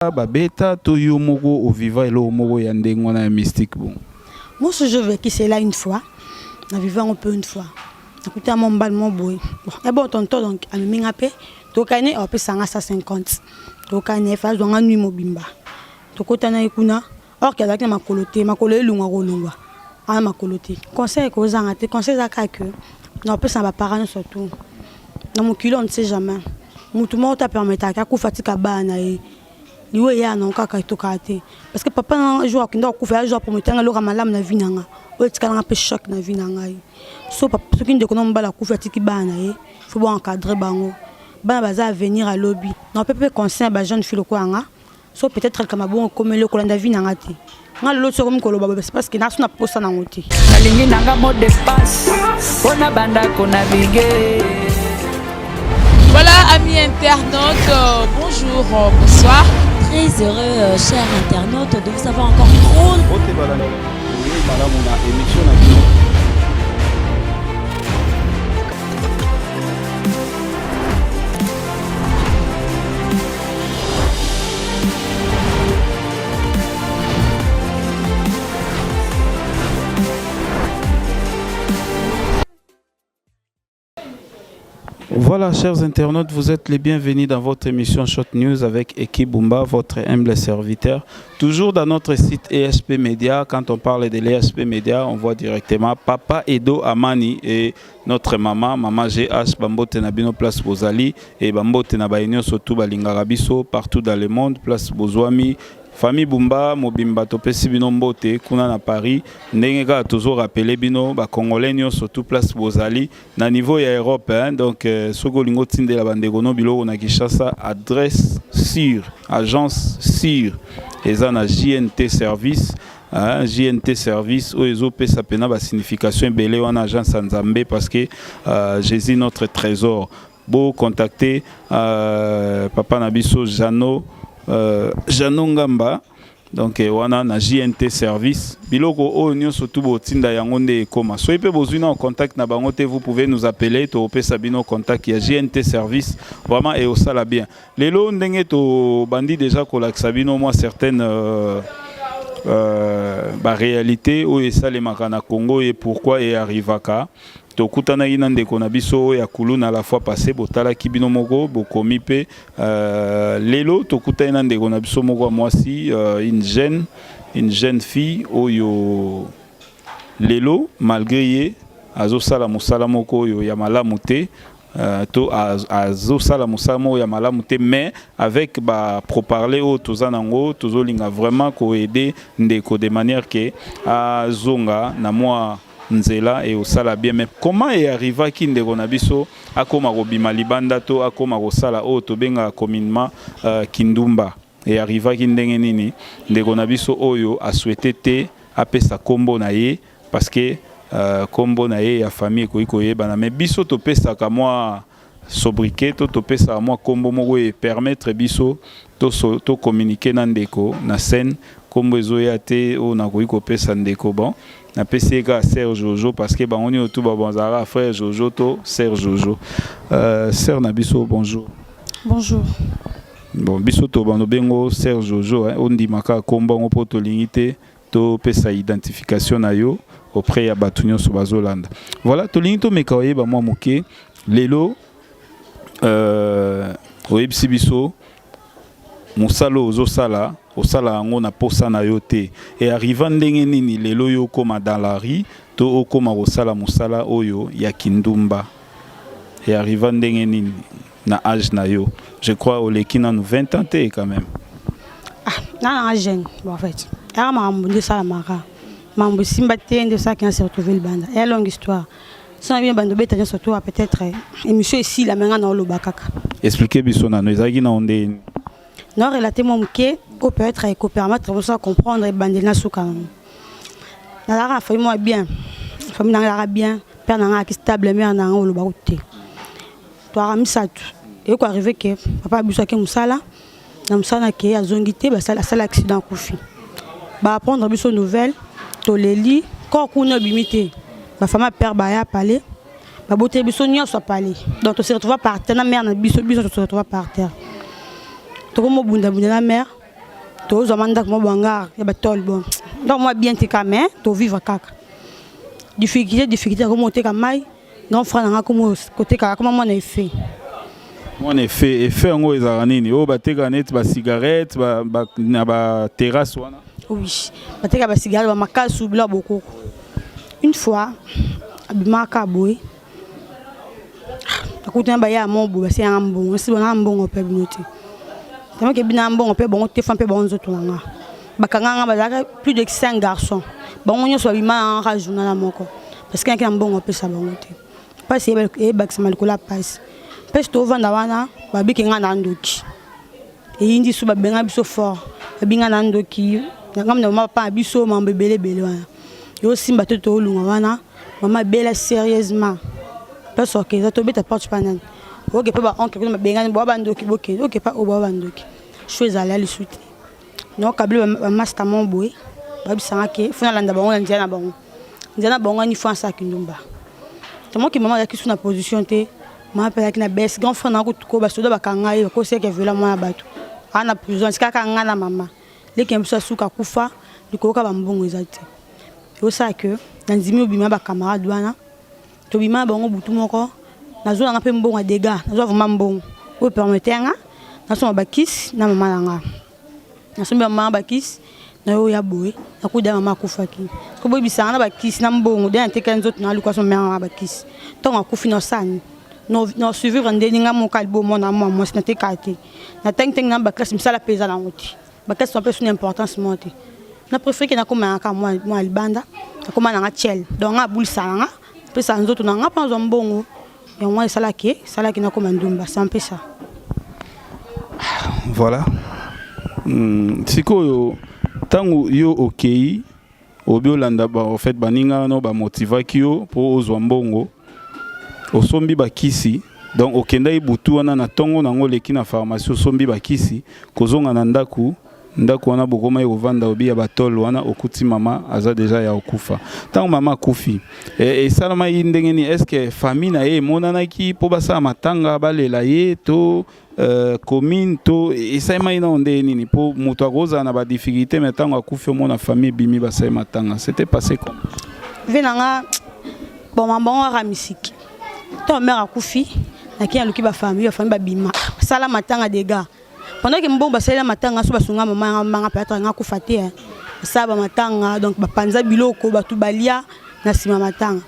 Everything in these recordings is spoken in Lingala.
Babeta to yo moko oviva eloko moko ya ndenge wana ya mystique bongo? Moi aussi je vécu cela une fois. Na vivre yango mpe une fois. Nakuta mwa mobali moko boye. Bon, eh bon tonton donc amemi nga mpe tokani apesa nga 150. Tokani efa azwa nga nuit mobimba. Tokotana ye kuna or que azalaki na makolo te, makolo elongwa kolongwa. Ana makolo te. Conseil ekozanga te, conseil eza kaka que na kopesa na ba parents nyonso tout. Na mokili on ne sait jamais. Mutu moko te apermetaka akufa atika bana na ye. Liwa eya nango kaka etokaka te. Parce que papa na nga jour akenda kokufa ya jour aprometaka nga eloko ya malamu na vie na nga. Oyo etikala nga mpe choc na vie na ngai. So papa soki ndeko na mobali akufi atiki bana na ye, faut bo encadrer bango. Bana baza avenir ya lobi. Na pe pe conseil ya ba jeune fille lokola nga. So peut etre likambo ya bongo ekomeli yo kolanda vie na nga te. Nga lelo soki okomi koloba boye c'est parce que naza na posa nango te. Nalingi nanga mot de passe pona banda ko naviguer. Voilà, amis internautes, bonjour, bonsoir. Très heureux, chers internautes, de vous avoir encore trop. Mbote balandi, boyei malamu na emission na bino. Voilà, chers internautes, vous êtes les bienvenus dans votre émission Shot News avec Eki Bumba, votre humble serviteur. Toujours dans notre site ESP Media, quand on parle de l'ESP Media, on voit directement Papa Edo Amani et notre maman, Maman GH, Bambote na bino place bozali et Bambote na baye nyonso tout balingaka biso partout dans le monde, place bozwami. Famille Bumba mobimba topesi bino mbote kuna na Paris, ndenge kaka tozo rappeler bino ba Congolais nyonso tout place bozali na niveau ya Europe hein, donc soki olingi otindela ba ndeko no biloko na Kinshasa, adresse sûre, agence sûre eza na JNT Service. Hein, JNT Service oyo ezopesa pena ba signification ebele wana agence ya Nzambe parce que Jésus notre trésor. Bo contacter papa na biso Jeannot, Jeannot Ngamba donc wana na JNT Service biloko oyo nyonso tu botinda yango nde ekoma. Soki pe bozwi na contact na bango te, vous pouvez nous appeler, topesa bino contact ya JNT Service vraiment et osala bien. Lelo ndenge tobandi déjà kolakisa bino mwa certaines ba réalité oyo esalemaka na Congo et pourquoi e arrivaka. Tokutanaki na ndeko na biso oyo ya kuluna la fois passée, botalaki bino moko bokomi pe lelo tokutani na ndeko na biso moko ya mwasi, une jeune fille oyo lelo malgré ye azosala mosala moko oyo ya malamu te, to azosala mosala moko ya malamu te, mais avec ba pourparlers oyo toza nango tozolinga vraiment koaider ndeko de manière que azonga na mwa nzela et osala bien. Mais comment est arrivaki ndeko na biso akoma kobima libanda to akoma kosala oyo tobengaka communément kindumba? Et arrivaki ndenge nini ndeko na biso oyo asouhaité te apesa kombo na ye parce que kombo na ye ya famille ekoki koyebana, mais biso topesaka mwa sobriquet to topesaka mwa kombo moko e permettre biso to communiquer na ndeko na scène. Kombo ezoya te oyo nakoki kopesa ndeko, bon napesi ye kaka sœur Jojo parce que bango nyonso tu babonzalaka frère Jojo to sœur Jojo. Sœur na biso, bonjour. Bonjour. Bon, biso tobando bengo sœur Jojo, hein, ondimaka kombo yango mpo tolingi te topesa identification na yo auprès ya bato nyonso bazolanda. Voilà, tolingi tomeka oyeba mwa moke lelo, oyebisi biso mosala oyo ozosala, osala yango na posa na yo te. E arriva ndenge nini lelo yo okóma dans la rue to okóma kosala mosala oyo ya kindumba? E arriva ndenge nini na age na yo? Je crois oleki nanu 20 ans te quand même. Ah, nga nanga jeune. Bon, en fait yaka makambo nde esalamaka, makambo esimba te nde osalaki na se retrouve libanda. Eya longue histoire, so na bino bando obeta nyonso to peut-être émission esila, me nga na oloba kaka. Explique biso nano ezalaki nao ndeni. Na relate mwa moke oyo peut-être ekopermettre biso ya comprendre ebandeli na suka nango. Nazalaka na famille mwa bien, famille nanga ezalaka bien, père nanga azalaki stable, mère nanga olobaka te. Toyaka misato. Eyeko arrive ke papa biso ake mosala, na mosala na ke azongi te, asali accident, akufi. Baapprendre biso nouvelle, toleli kor kuna ebimi te. Bafamille ya père baya pale, baboteli biso nyonso apale, donc tose retrouva par terre na mère na biso. Biso tose retrouva par terre, tokomobundabunda na mère. Tozwa mwa ndako mwa bwangar ya batole, bon, ndako mwa bien te kaka, mais tovivre kaka. Difficulté, difficulté, akoma koteka mai. Grand frère na nga akoma koteka, akoma mwana efe. Mwana efe. Efe yango ezalaka nini? Oyo batekaka neti bacigarette na baterrasse wana? Oui, bateka bacigarette, bamakasu, biloko bokoko. Une fois abimaka boye, akutana baya mo boye, basengaka mbongo. Esi bona mbongo mpe bino te, tamaki bina mbongo mpe bango te, fa mpe bango nzoto na nga bakanga nga. Bazalaka plus de 5 garçons, bango nyonso babima na nga journal moko, parce que yaki na mbongo apesa bango te. Mpasi eyebakisama likolo ya mpasi. Mpesi tovanda wana, babiki nga na ndoki. Eyindi so babenga biso fort, babinga na ndoki ngambo na mama, papa na biso, mambo ebele ebele wana yosimba te. Toolunga wana, mama abela sérieusement. Place okeza, tobeta porte pa nani? Oke mpe baoncle kuna babengani boa bandoki, bokende oke pa oyo boa bandoki. Sho ezala lisu te, nokabili bamaster mo boye, babisanga ke fo nalanda bango na nzela na bango, nzela na bango ani fo asalaki ndumba. Tomoki mama azalaki su na position te, mama mpe azalaki na bes. Grand frère nanga ko basoda bakanga ye, bakoseke viola mwana bato, aa na prison. Esika kaka nga na mama leki na biso asuka akufa likolo kaka bambongo eza te. Osala ke na ndimi obima bacamarade wana, tobima na bango butu moko, nazwa nanga mpe mbongo ya dégâts, nazwa vraiment mbongo oyo permettre nga nasomba bakisi na mama na nga. Nasombi mama bakisi na yo ya boye, nakuda mama akufaki. Ko boyebisanga na bakisi na mbongo de nateka nzoto na aluka asomba mama bakisi. Ntongo akufi, nasani na survivre ndeni nga moko alibo mwana mwa mwasi nateka te, natangi ntangi na baklasse, misala mpe eza nango te. Baklasse mpe suna importance moko te. Na préféré ke nakoma kaka mwa libanda, nakoma nanga tiel, donc nga abulisa nanga, pesa nzoto na nga mpo nazwa mbongo. Yango wana esalaki nakoma ndumba, c'est un peu ça. Voilà. Sikoyo ntango yo okei obi olanda ba, en fait baninga wana bamotivaki yo mpo ozwa mbongo, osombi bakisi. Donc okendaki butu wana, na ntongo nango oleki na pharmacie, osombi bakisi. Kozonga na ndako, ndako wana bokomaki kovanda obi ya batole wana, okuti mama aza déjà ya kokufa. Ntango mama akufi, esalamaki ndenge nini? Est ce que famille na ye emonanaki mpo basala matanga, balela ye, to commune, to esalemaki nano ndenge nini? Mpo moto akozala na badifficulté, mais ntango akufi, omona famille ebimi, basali matanga. C'était passé comme? Ve na nga, bon, mambango kaka misiki. Ntango mare akufi, nakei, naluki bafamille, bafamille babima, basala matanga dégâts. Pendant que mbongo basalela matanga so basunga mama yanga manga, peut-être nga akufa te. Basala bamatanga, donc bapanza biloko, bato balia na nsima matanga.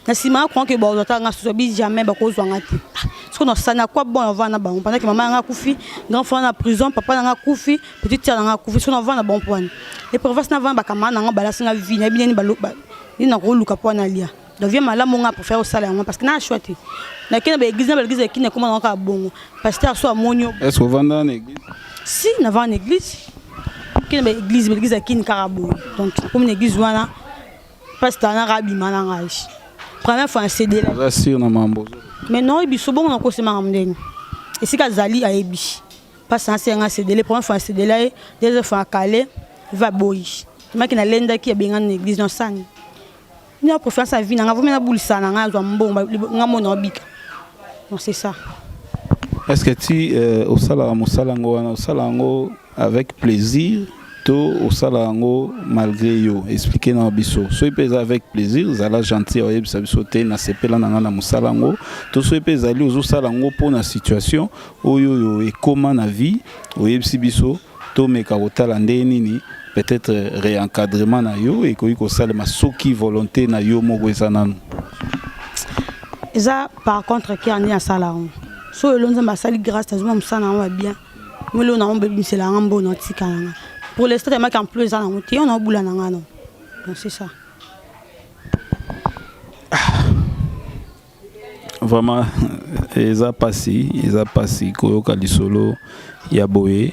Na nsima akoka ke bazwa tanga susu bi jamais bakozwanga te. Soki nasana kwa bon, avanda na bango pendant que mama yanga akufi, grand frère na prison, papa nanga akufi, petite sœur nanga akufi, soki navanda bango mpo wana eprovince, navanda bacamarade nanga balasinga vie, nayebi nini nini nakoluka mpo wana alia. Donc vie malamu nga préfère osala yango, parce que na choix te. Nakei na baéglise, na baéglise ekini, ekoma nango kaka bongo. Pasteur so amoni yo. Est ce ovanda na église? Si, navanda na église, kei na baéglise, baéglise akini kaka boye. Donc komi na église wana, pasteur naka abima na ngai première fois na Oza sûr na mambo? Mais non, biso bongo nakosemaka ndenge esika azali ayebi. Mpasi nasenga cédele, première fois acédela ye, deuxième fois akale va boyi maki nalendaki, abengani na église. Nosani na préférence ya vie nanga, vomi nabulisa na ngai, azwa mbongo nga mona obika. Donc c'est ça. Est ce que ti osalaka mosala yango wana, osala yango avec plaisir to osala yango malgré yo? Explique na biso. Soki mpe eza avec plaisir, zala gentil, oyebisa biso te nasepela na ngai na mosala yango. To soki mpe ezali ozosala yango mpo na situation oyo oyo ekóma na vie, oyebisi biso, tomeka kotala ndenge nini peut-être réencadrement na yo ekoki kosalema, soki volonté na yo moko eza nanu. Eza par contre ke ande asala yango so elo Nzambe asali grâce, azoma mosala yango ya bien, melo nango bebimisela yanga mbona otika nanga. Pour l'instant temaki emploi eza nango te, yo na obula na nga non. Donc c'est ça. Vraiment eza pasi, eza pasi koyoka lisolo ya boye.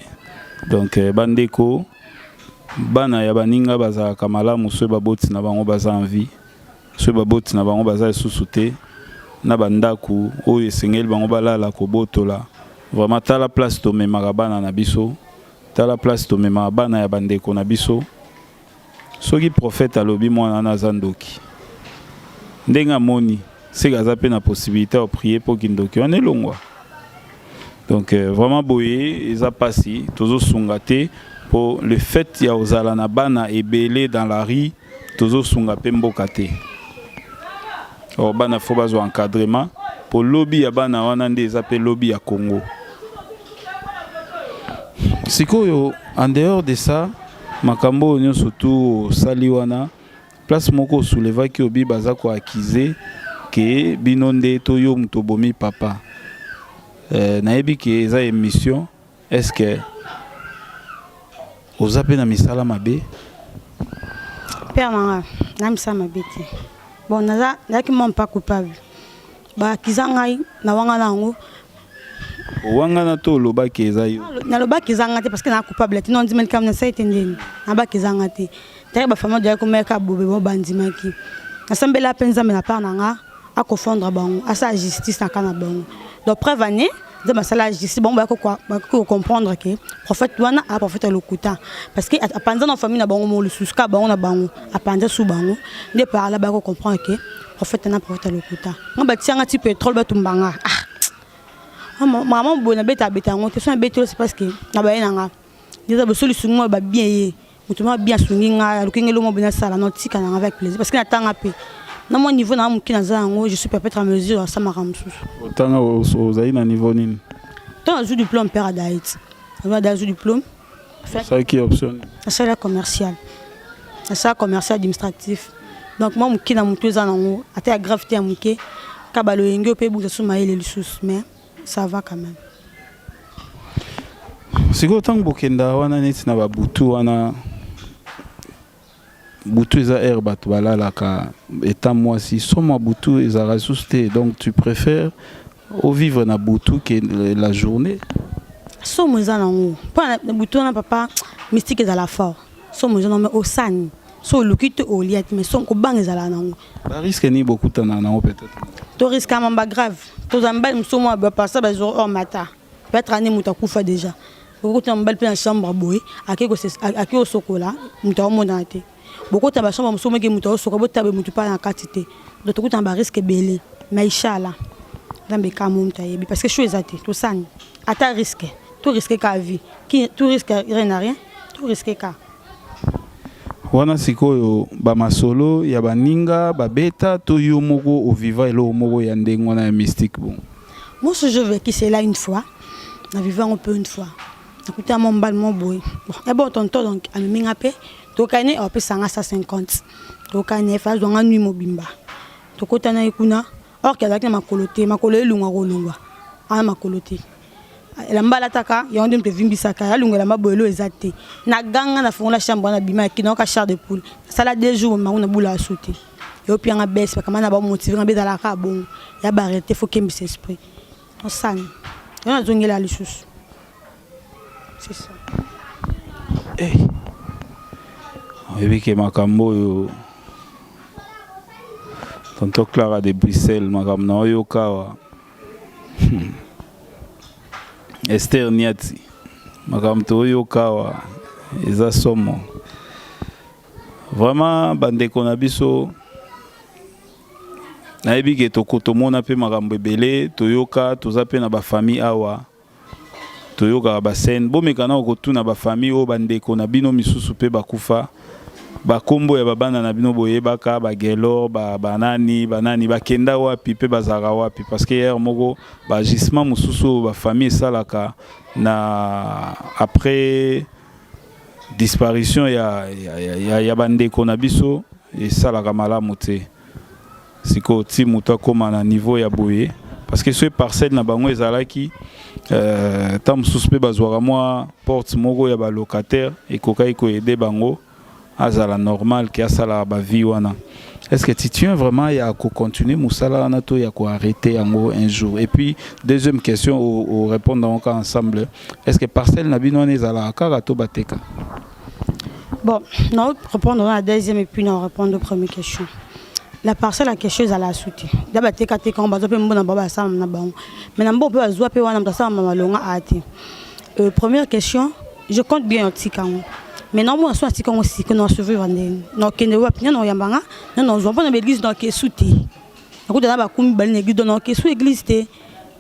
Donc bandeko, bana ya baninga bazalaka malamu soki baboti na bango baza en vie. Soki baboti na bango baza lisusu te, na bandako oyo esengeli bango balala, kobotola. Vraiment, tala place tomemaka bana na biso, tala place tomemaka bana ya bandeko na biso. Soki prophète alobi mwana wana aza ndoki, ndenge amoni seke aza mpe na possibilité ya prier mpo kindoki wana elongwa. Donc vraiment boye eza mpasi, tozosunga te. Po le fait ya kozala na bana ebele dans la rue, tozosunga mpe mboka te. Or bana faut bazwa encadrement, po lobi ya bana wana nde eza mpe lobi ya Congo. Sikoyo, en dehors de ça, makambo oyo nyonso tu osali wana, place moko osoulevaki, obi baza koaccuser ke bino nde to yo moto obomi papa. Nayebi ke eza émission. Est ce que oza mpe na misala mabe? Père na nga, na misala mabe te. Bon, naza, nazalaki mwa mpa coupable. Bakiza ngai na wanga na yango. Owangana to olobaki eza yo? Nalobaki eza nga te, parce que naa coupable te. Non, ndima likambo nasali te. Ndeni nabaki eza nga te? Tayaki bafamille doyaki komelaka bobe. Bo bandimaki, nasambela mpe Nzambe na part na nga akofondre bango, asala justice na ka na bango. Donc preuve ane, Nzambe asala justice, bango bakoki kocomprendre ke prophète wana aa prophète ya lokuta, parce que apanza na famille na bango mo lisusu kaka bango na bango, apanza su bango nde par là bayaki kocomprendre ke prophète na prophète ya lokuta. Nga batianga ti pétrole, batumbanga. Ah, mama boye nabeta abeta yango te. So nabeti, c'est parce que na baye na nga eza boso lisungi moko babien ye moto moko bien asungi ngai, aluki ngai eloko moko boye, nasala na otika nanga avec plaisir, parce que natanga mpe na mwa niveau na nga moke naza yango, je suis peut-être à mesure asamaka mosusu. Otanga, ozali na niveau nini? To nazwi diplôme, père adaït, nazwi diplôme. Osalaki option? Nasala commercial, nasala commercial administratif. Donc mwa moke na motu eza nango, ata ya grave te, ya moke ka baloyenge oyo mpe ebungisa so mayele lisusu, mais ça va quand même. Sikoyo, ntango bokenda wana neti na babutu wana, butu eza heure bato balalaka, eta mwasi somo ya butu ezalaka lisusu te. Donc tu préfères ovivre na butu ke la journée? Somo eza nango mpo na butu wana, papa, mystique ezala fort. Somo eza nango, mais osani so oluki te olia te, mais so kobanga ezalaka nango. Barisque nini bokutana nango peut-être? Toriskaka mamba grave. Tozala mibali mosusu mwa bapasa bazoro or mata, peut-être ane moto akufa déjà. Okokutana mobali mpe na chambre boye, ake kosokola, moto aomonana te. Bokota bachambre mosusu, moke moto aosokola, botabe motu mpa na kati te. Donc tokutana barisque ebele, mais inchallah, Nzambe kamo moto ayebi, parce que sho eza te. Tosani ata risque, to risque ka vie, tout risque rien na rien, to risque ka. Wana sikoyo, bamasolo ya baninga babeta to yo moko oviva eloko moko ya ndenge wana ya mystique bon? Moi, ce je vécu cela une fois. Na vivre yango mpe une fois, nakuta mwa mobali moko boye. Bon, bon tonton, donc amemi nga mpe, tokani apesa nga 150, tokani efe azwa nga nuit mobimba. Tokotana ye kuna, or ke azalaki na makolo te, makolo elungwa kolungwa, ana makolo te. Elamba alataka yango nde moto evimbisaka, alunga elamba boye, elo eza te. Na ganga, na fongola chambre wana, bima yaki nayoka chair de poule. Nasala 2 jours mango na bula asu te. Yo pianga bese bakama na bamotive nga, bezalaka bongo ya barete, faut kembisa esprit osani yo, nazongela lisusu, c'est ça. Hey. Oyebi ke makambo oyo, tonton Clara de Bruxelles, makambo na oyoka awa, Esther Niati, makambo toyoka awa eza somo vraiment. Bandeko na biso, nayebi ke tomona mpe makambo ebele, toyoka, toza mpe na bafamille awa, toyokaka bascène. Bomeka na kotuna bafamille oyo bandeko na bino misusu mpe bakufa, bakombo ya babana na bino boyebaka, bagelor, banani banani, bakenda wapi mpe bazalaka wapi? Parce que hier moko baagissement mosusu oyo bafamille esalaka na après disparition ya bandeko na biso esalaka malamu te. Sikoyo ti moto akóma na niveau ya boye, parce que soki parcelle na bango ezalaki, ntango mosusu mpe bazwaka mwa porte moko ya balocataire, ekokaki koaider bango azala normal ke asalaka bavie wana. Est ce que tu tiens vraiment ya kocontinue mosala wana to ya koarrêter yango un jour? Et puis deuxième question, orépondre yango kaka ensemble: est ce que parcelle na bino wana ezalaka kaka to bateka? Bon, na répondre à la deuxième et puis na répondre aux premières questions. La parcelle, la question, ezala su te. Da bateka te, kango bazwa mpe mbona bango, basala na bango, mais na mbongo mpe bazwa mpe wana, moto asala malonga aya te. Première question, je compte bien otika yango, mais naomona so natika yango siko na survivre ndenge nakokende wapi? Nani oyamba nga? Nani ozwa mpona baeglise? Naokesu te, nakuta na bakumi bali na église, donc naokesu église te.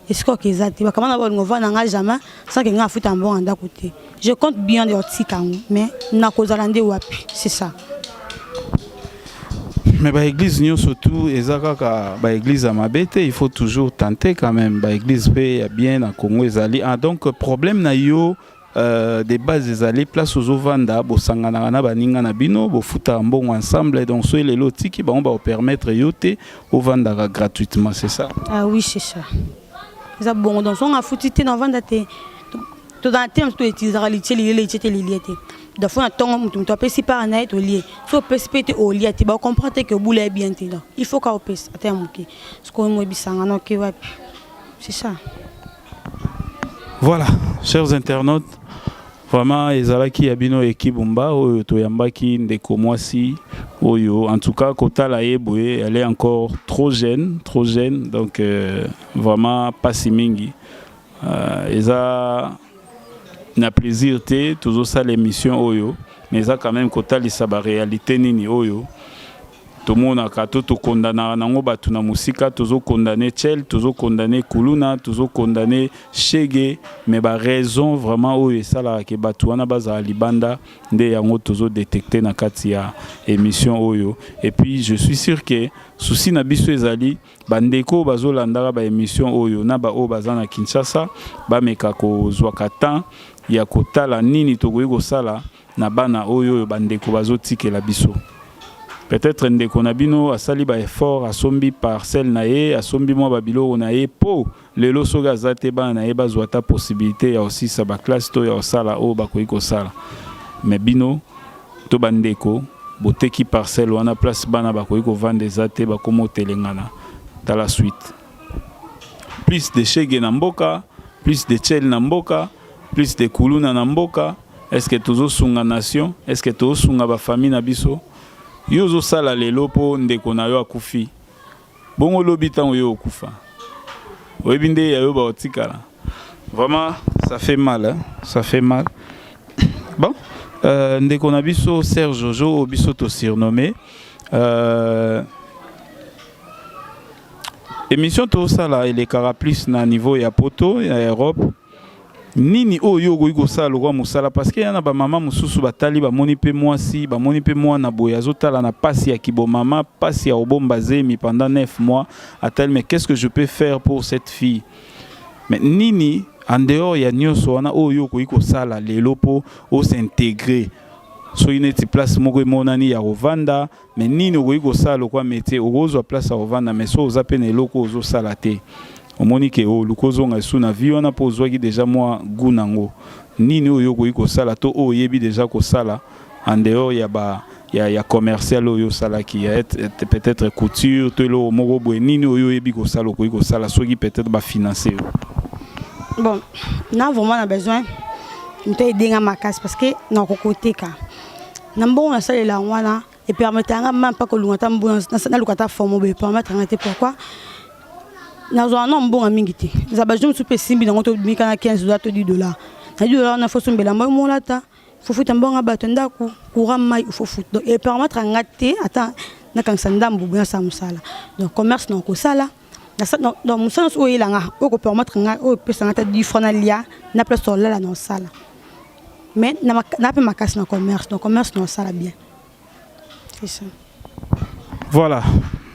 Esika oke eza te, bakama na balingo ovanda nga jamais sans ke nga afuta mbongo ya ndako te. Je compte bien de otika yango, mais nakozala nde wapi? C'est ça. Mais baéglise nyonso tu eza kaka baéglise ya mabe te. Il faut toujours tenter quand même. Baéglise mpe ya bien na Congo ezali. Ah, donc problème na yo de base ezali place ozovanda, bosanganaka na baninga na bino, bofutaka mbongo ensemble. Donc soki lelo otiki bango, baopermettre yo te ovandaka gratuitement, c'est ça? Ah oui, c'est ça, eza bongo. Donc songo afuti te, na ovanda te. Tozala te, mosu toutilisaka litie, lilie, litie te, lilie te. Donc faut na ntongo moto apesi part na ye, tolie. So opesi mpe te, olia te, bacomprendre te ke obula ye bien te. Donc il faut ka opesa ata ya moke. Sikoyo moyebisanga na oke wapi? C'est ça. Voilà, chers internautes, vraiment ezalaki ya bino Ekibumba oyo toyambaki ndeko mwasi oyo. En tout cas, kotala ye boye, elle est encore trop jeune, trop jeune. Donc vraiment pasi mingi. Eza na plaisir te tozosala émission oyo, mais eza quand même kotalisa baréalité nini oyo tomonaka to tokondanaka nango bato na mosika. Tozokondane tchel, tozokondane kuluna, tozokondane shege, mais baraison vraiment oyo esalaka ke bato wana bazala libanda nde yango tozodétecte na kati ya émission oyo. Et puis je suis sûr ke souci na biso ezali bandeko oyo bazolandaka baémission oyo na baoyo baza na Kinshasa, bameka kozwaka temps ya kotala nini tokoki kosala na bana oyo oyo bandeko bazotikela biso. Peut-être ndeko na bino asali baeffort, asombi parcelle na ye, asombi mwa babiloko na ye, mpo lelo soki aza te, bana na ye bazwa ata possibilité ya kosisa baklasse to ya kosala oyo bakoki kosala. Mais bino to bandeko boteki parcelle wana, place bana bakoki kovanda eza te, bakóma otelengana. Tala suite: plus de shege na mboka, plus de tchel na mboka, plus de kuluna na mboka. Est ce que tozosunga nation? Est ce que tozosunga bafamille na biso? Yo ozosala lelo mpo ndeko na yo akufi bongo, olobi ntango yo okufa, oyebi nde ya yo baotikala. Vraiment, ça fait mal, hein? Ça fait mal. Bon, ndeko na biso Serge Jojo oyo biso tosurnommé, émission tosala elekaka plus na niveau ya poto, ya Europe. Nini oyo okoki kosala lokwa mosala? Parce que ya na bamama mosusu batali, bamoni mpe mwasi, bamoni mpe mwana boye azotala na pasi ya kibomama, pasi ya kobomba zemi pendant 9 mois, atali: mais qu'est-ce que je peux faire pour cette fille? Mais nini en dehors ya nyonso wana oyo okoki kosala lelo mpo os'intégrer? Soki neti place moko emonani ya kovanda, mais nini okoki kosala lokwa métier? Okozwa place ya kovanda, mais so oza mpe na eloko ozosala te, omoni ke oluka ozonga esu na vie wana mpo ozwaki déjà mwa gu nango. Nini oyo okoki kosala to oyo oyebi déjà kosala en dehors ya ba ya commercial oyo osalaki, ya peut-être couture to eloko moko boye? Nini oyo oyebi kosala, okoki kosala soki peut-être bafinance yo? Bon, na vraiment na besoin moto edenga makasi, parce que nakoki koteka na mbongo nasalela yango wana, epermettre nga ma mpa kolunga ata mbongo, naluka ata forme boye, epermettre nga te. Pourquoi? Nazwaka na mbongo mingi te. Eza bajour mosusu mpe esimbi nango, tobimika na 15 $ to 10 $. Na 10 $ wana, faut sombela moi molata, faut futa mbongo ya bato, ndako, courant, mai, faut futa. Donc epermettre nga te ata nakangisa ndambu boye, nasala mosala. Donc commerce na kosala, donc mosala nyonso oyo oyelanga, oyo kopermettre nga, oyo epesanga ata 10 franc nalia na place olala, na osala. Mais na mpe makasi na commerce, donc commerce na osala bien, c'est ça. Voilà,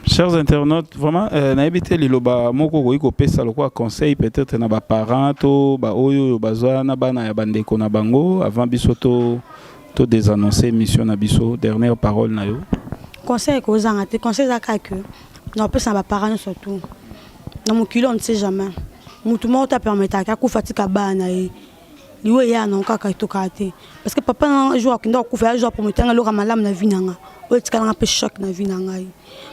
chers internautes, vraiment nayebi te liloba moko okoki kopesa lokola conseil peut-être na baparent to baoyo oyo bazwa na bana ya bandeko na bango, avant biso to to désannoncer émission na biso. Dernière parole na yo. Conseil ekozanga te. Conseil eza kaka ke na opesa na baparent nyonso tout na mokili, on ne sait jamais. Motu moko to apermetaka akufa, tika bana na ye. Liwa eya nango kaka, etokaka te. Parce que papa na jour akenda kokufa, ya jour aprometanga eloko ya malamu na vie na nga oyo etikalanga mpe choc na vie na ngai.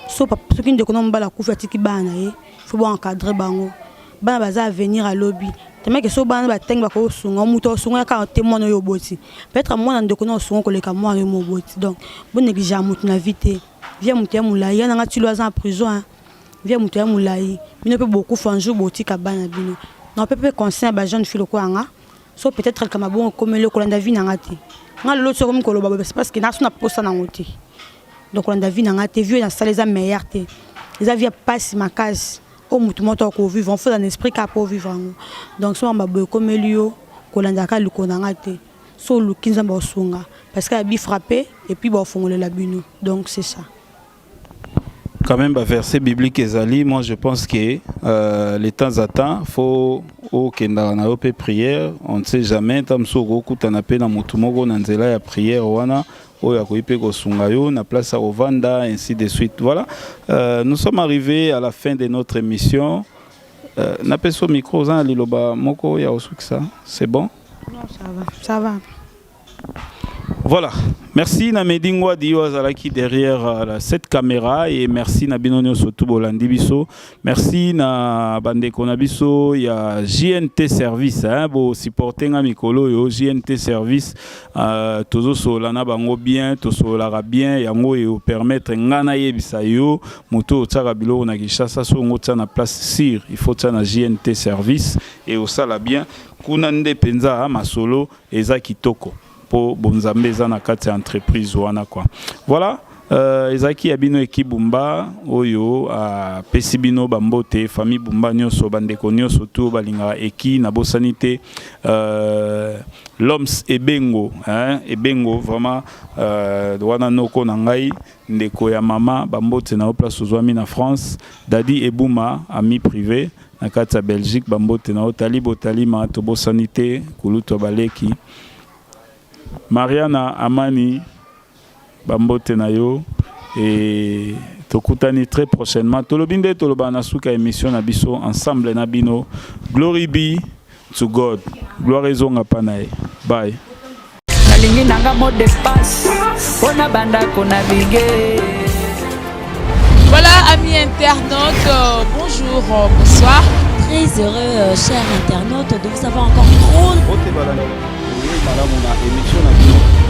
So soki ndeko na mobali akufi, atiki bana na ye, faut boencadre bango. Bana baza avenir alobi temeke. So bana batangi, bakosunga moto osunga kaka te mwana oyo oboti. Peut-être mwana ndeko na osunga koleka mwana oyo moboti. Donc bonéglige ya motu na vie te. Vie ya moto ya molai ya nanga tilo aza na prison. Vie ya moto ya molai, bino mpe bokufa un jour, botika bana bino. Na mpe conseil ya bajeune fille lokola nga, so peut-être likambo bongo ekomeli, kolanda vie na nga te. Nga lelo soki okomi koloba, parce que naso na posa nango te. Donc kolanda vie na nga te. Vie oyo nasala eza meilleur te, eza vie ya pasi makasi oyo motu moko akovivre, faut na esprit kaka mpo ovivre yango. Donc so mamba boye ekomeli yo, kolandaka liko na nga te. So oluki Nzambe akosunga, parce que abi frappe et puis bakofongolela bino. Donc c'est ça. Quand même, verset biblique ezali. Moi, je pense que les temps à temps, faut okendaka na yo mpe prière. On ne sait jamais, ta mosusu okokutana mpe na motu moko na nzela ya prière wana oyo akoki mpe kosunga yo na place ya kovanda, ainsi de suite. Voilà, nous sommes arrivés à la fin de notre émission. Napesi yo micro, oza na liloba moko ya kosukisa? C'est bon? Non, ça va, ça va. Voilà. Merci na Medi Ngwadi oyo azalaki derrière cette caméra et merci na bino nyonso tu bolandi biso. Merci na bandeko na biso ya JNT Service, hein, bo supporter nga mikolo oyo. JNT Service, tozosolola na bango bien, tosololaka bien. Yango oyo permettre nga nayebisa yo, moto otiaka biloko na Kinshasa, so ongo tia na place sûre, il faut tia na JNT Service et osala bien. Kuna nde mpenza masolo eza kitoko, mpo bonzambe eza na kati ya entreprise wana, quoi. Voilà. Ezalaki ya bino eki Bumba oyo apesi bino bambote. Famille Bumba nyonso, bandeko nyonso tu balingaka eki, nabosani te l'homme Ebengo, hein, Ebengo vraiment, wana noko na ngai, ndeko ya mama, bambote na yo place ozwami na France. Dadi Ebuma, ami privé na kati ya Belgique, bambote na yo. Tali botalima, tobosani te kulutu ya baleki Mariana Amani, bambote na yo. E tokutani très prochainement. Tolobi nde toloba na suka émission na biso ensemble na bino: glory be to God, gloire ezonga mpa na ye. Bye. Nalingi nanga mot de passe mpo na bandako navigue. Voilà, amis internautes, bonjour, bonsoir. Très heureux, chers internautes, de vous savoir encore trop Malamu na émission na bino.